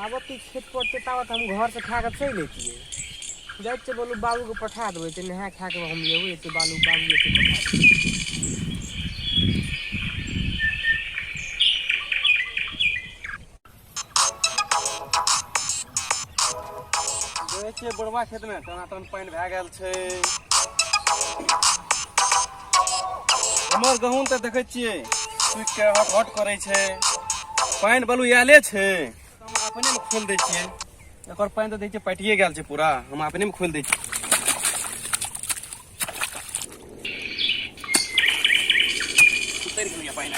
जाबत ई खेत पड़तै ताबत हम घरसँ खा कऽ चलि अयतियै। जाइ छियै बोलू बाबूके पठा देबै तऽ नहा खा कऽ हम एबै, एते बालू बाबू एते पठा देबै। देखै छियै बुढ़वा खेतमे टनाटन पानि भए गेल छै। हमर गहूँम तऽ देखै छियै सुखि के हट हट करै छै। पानि बलू आयले छै, हम अपने मे खोलि दै छियै। एकर पानि तऽ देखै छियै पटिए गेल छै पूरा, हम अपने मे खोलि दै छियै। उतरि गेलै पानि।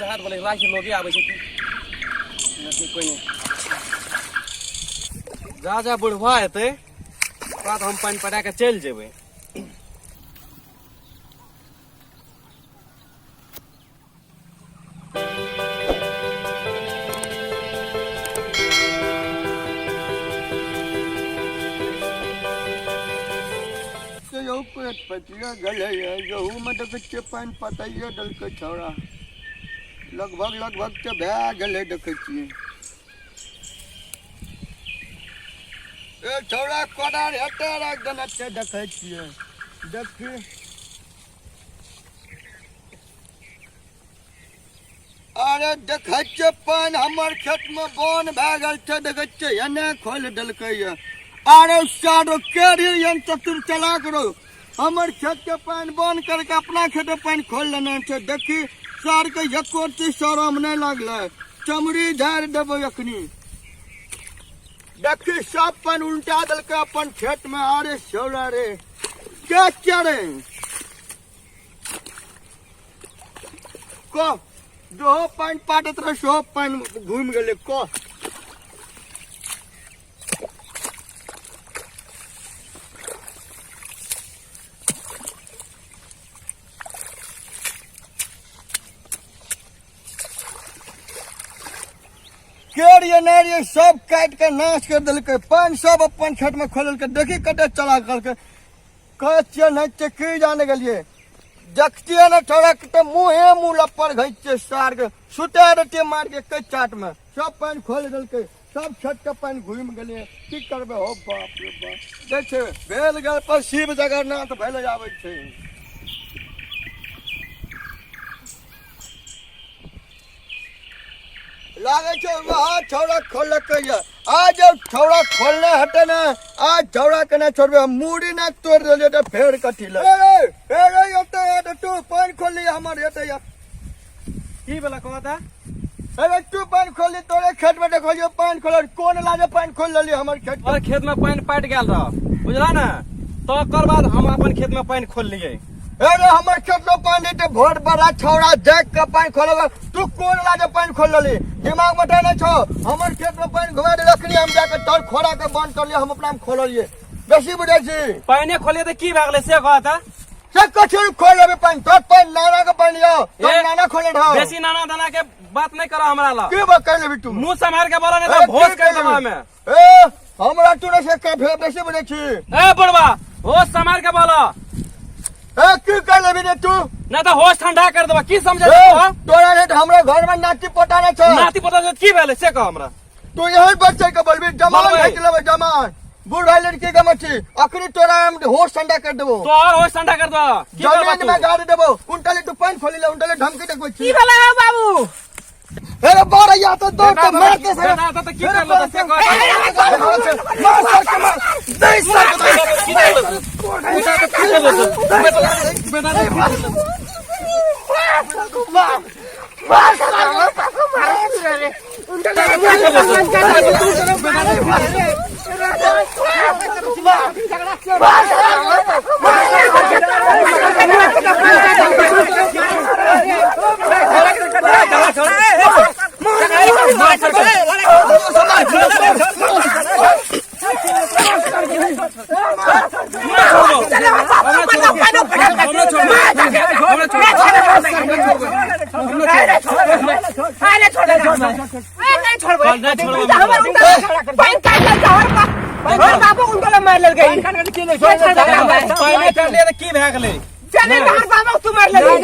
जहाज बोले राखी लोगे आबै छै की कोई नहीं। जा जा बुढ़वा एतै बाद हम पानि पटा के चलि जेबै। यौ पेट पटिया गेलैए, गेहूँमे देखै छियै पानि पटाइए देलकै छौड़ा। लगभग लगभग तऽ भए गेलै, देखै छियै। ए छौड़ा, कोदार एते राखि देने छै, देखै छियै। देखी, अरे देखै छियै पानि हमर खेतमे बन भए गेल छै, देखै छियै एने खोलि देलकै ये। अरे सारो के रे एहन चतुर चलाक रो, हमर खेत के पानि बंद करके अपना खेत में पानि खोलि लेने छै। देखी सार के एको चीज शरम नहि लागलै, चमड़ी झाड़ि देबै अखनी। देखी सब पानि उल्टा देलकै अपन खेत में। अरे सौरा रे, के क्या रे कह, जो पानि पाटैत रहे सेहो पानि घुमि गेलै। कह के रे नहि रे, सब काटि के नाश कर देलकै। पानि सब अपन खेत में खोललकै। देखी कते चला करलकै। कहै छियै नहि छियै की जाने गेलियै। देखतियै ने छोड़ा के तऽ मुँहे मुँह लप्पर घैचियै सार के, सुता देतियै मार के एके चाट में। सब पानि खोलि देलकै, सब खेत के पानि घुमि गेलै। की करबै हो, बाप रे बाप। देख छै भेल गेल पर शिव जगन्नाथ भेल आबै छै। लागै छै वहाँ छौड़ा खोललकै ये। आज जब छौड़ा खोलने हटे ने, आज छौड़ा के नहि छोड़बै। हम मूड़ी नहि तोड़ि देलियै तऽ फेर कथी लए। ए रे, ए रे, एतऽ आ, तू पानि खोलली हमर एतऽ या। की भेला कहता? अरे तू पानि खोलली, तोरे खेत में देखलियो पानि खोलल। कोन लाजे पानि खोल लेली हमर खेत? और खेत में पानि पाटि गेल रह, बुझला ने, तकर बाद हम अपन खेत में पानि खोललियै। अरे हमर खेत में पानि देते भोट बड़ा छौड़ा जाग के पानि खोलल। तू कोन लाजे पानि खोल लेली? दिमाग में नहि छौ? हमर खेत में पानि घुमा दे रखनी, हम जाके तर खोड़ा के बंद कर लिये, हम अपना में खोललिए। बेसी बुझै छी। पानि खोलिए तऽ की भए गेलै से कहता? से कथी खोल लेबे पानि? तोर पानि नाना के पानि यौ, तोर नाना खोले रहो। बेसी नाना दाना के बात नहीं करो हमरा लग। की बात कर लेबी तू? मुंह संभाल के बोला, नहीं तो भोज कर देबा हमें। ए हमरा तू नहीं से काफी बेसी बुझै छी। ए बुढ़वा, होश संभाल के बोला। ए की कर लेबी रे तू? नहीं तो होश ठंडा कर देबा। की समझे ए, तू? तोरा रे हमरा घर में नाती पोता नहीं छौ। नाती पोता से की भेलै से कह हमरा। तू यही बच्चे के बोलबी? जमान बोलबै। घाटि लेबै जमान। बूढ़ लड़की के मछी अखनी तोरा हम होश ठंडा कर देबो। तो और होश ठंडा कर दो। की करबा जमीन तू? में गाड़ी देबो। उल्टा तू पानि खोली ले, उल्टा धमकी देखबै छी। की भेलै हौ बाबू? अरे बारह या तो दो बेटा तो मार के बेटा तो की कर लो से कह। मार सर के मार, दे सर के दे। की कर लो तू? बेटा तो की कर लो तू? बेटा तो की कर लो तू? चल नहीं छोड़ो हमर उनका पानि काटि लेलकै, हमर बाप, हमर बापो उनका मारि लेलकै। पानि काटलियै तऽ की भए गेलै? चले, हमर बापो तू मारि लेलकै।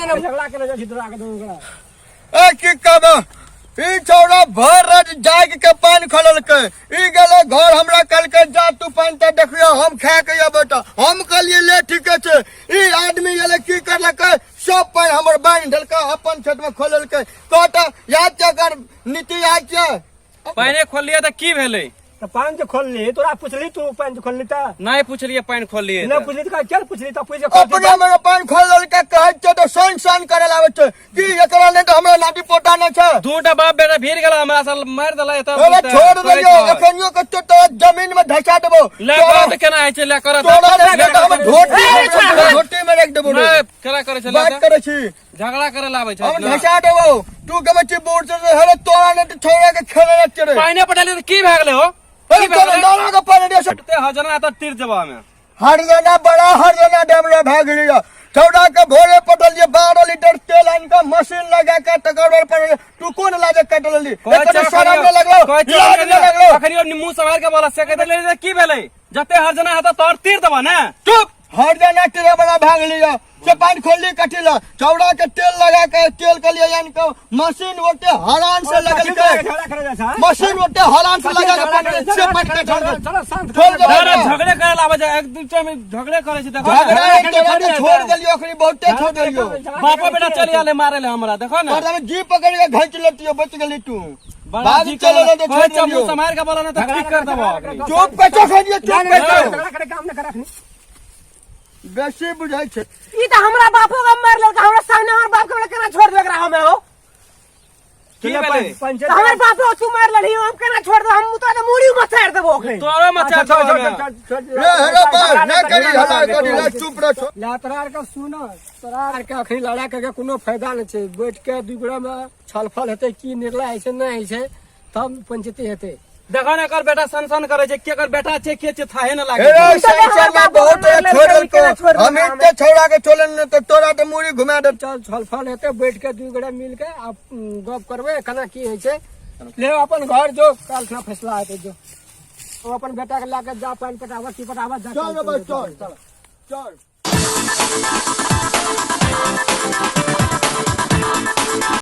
ए की कहबो, ई छौड़ा भर रात जाग के पानि खोललकै। ई गेलै घर, हमरा कहलकै जा तू पानि तऽ देखियो, हम खा के अयबै। तऽ हम कहलियै ले ठीके छै। ई आदमी गेलै, की करलकै, सब पानि हमर बान्हि देलकै, अपन खेत में खोललकै। कहता याद छै एकर नीति, याद छै? पानि खोललियै तऽ की भेलै? तऽ पानि जे खोलली, तोरा पुछली तू पानि जे खोलली तऽ? नहि पुछलियै पानि खोललियै। नहि पुछली तऽ चल पुछली तऽ पूछ के। अपने में पानि खोललकै, कहै छै तऽ सन सन करे लाबै छै की एकरा? नहि तऽ हमरा नाटी पोता नहि छै। दूटा बाप बेटा भीड़ गेला, हमरा से मारि देला एतऽ। अरे छोड़ दियौ, एखनियो कतौ तो जमीन में धसा देबो। ले तोरा कर केना होइ छै, ले कर। तोरा नहि तऽ हम धोती धोती में राखि देबो रे। नहि, केना करै छै? बात करै छी। झगड़ा करे लाबै छै। हम धसा देबो। तू गमै छी बोर्ड से हरे, तोरा नहि तऽ छोड़ा के खेले नहि चढ़े। पानि पटेलियै तऽ की भए गेलै हो? अरे तोरा नाला के पानि दे। ते हजना तऽ तीर जबा में। हरजना बड़ा हरजना डैमरा भए गेली। छौड़ा के भोरे पटलिए 12 लीटर तेल आनि के मशीन लगा के, तकर बाद पटलिए। तू कोन लाजे कटलली? एको शरम नहि लगलो, लाज नहि लगलो? अखनियो मुंह संभाल के बोला से। कहि देलियै की भेलै? जते हरजना हेतौ तोहर तीर देबा ने। चुप, हरजना तेरा बड़ा भाग लिया से पानि खोलली कथी ला? छौड़ा के तेल लगा के, तेल के लिए आनि के मशीन ओते हरान से लगल के, मशीन ओते हरान से लगा के पानि से पानि के छोड़ दे। छोड़ दे। ना, ना, झगड़े करे लाबै छै, एक दूसरे में झगड़े करे छै, देखो ने। झगड़ा है तोरा के छोड़ देलियो, अखनी बहुते छोड़ देलियो। बापो बेटा चलि आले मारे ले हमरा, देखो ने। पर जी पकड़ के घींच लेतियो, बच गेली तू। बड़ा भाग जी चलो ना तो कहै छोड़ छै, मुंह देलियो। सम्हारि के बोला ना तऽ ठीक कर देबो अखनी। चुप कचो खलियो, चुप कचो, बेसी बुझाइ छै। ई तऽ हमरा बापो के मारि लेलकै हमरा सामने। हमर बाप के हमरा केना छोड़ देलक रहा हमे हो? की भेलै? तऽ हमर बापो तू मारि लेलही, हम केना छोड़ देब? हम तोरा तऽ मूड़ी मचारि देबो अखन। तोरो मचा देबो हमे। रे हेलो पर नहि करी हल्ला करी, ले चुप रह। ला तोरा आरके सुन, तोरा आरके अखनी लड़ा के कोनो फायदा नहि छै। बैठ के दू गोरा मे छलफल हेतै, की निर्णय होइ छै नहि होइ छै, तब पंचायती हेतै। देखो ने, एकर बेटा सन सन करे छै। केकर बेटा छै, के छै, थाहे न लागे हे छै। संसार में बहुत छोड़ देलको, हम एते छौड़ा के छोड़ल ने तऽ तोरा तऽ मूड़ी घुमा दे। चल, छलफल हेतै, बैठ के दू गोरा मिल के आ गप करबै केना की होइ छै। ले अपन घर जो, काल्हि खुना फैसला हेतै। जो ओ अपन बेटा के लए के जा, पानि पटाबऽ की पटाबऽ, जा। चल रे भाई, चल चल।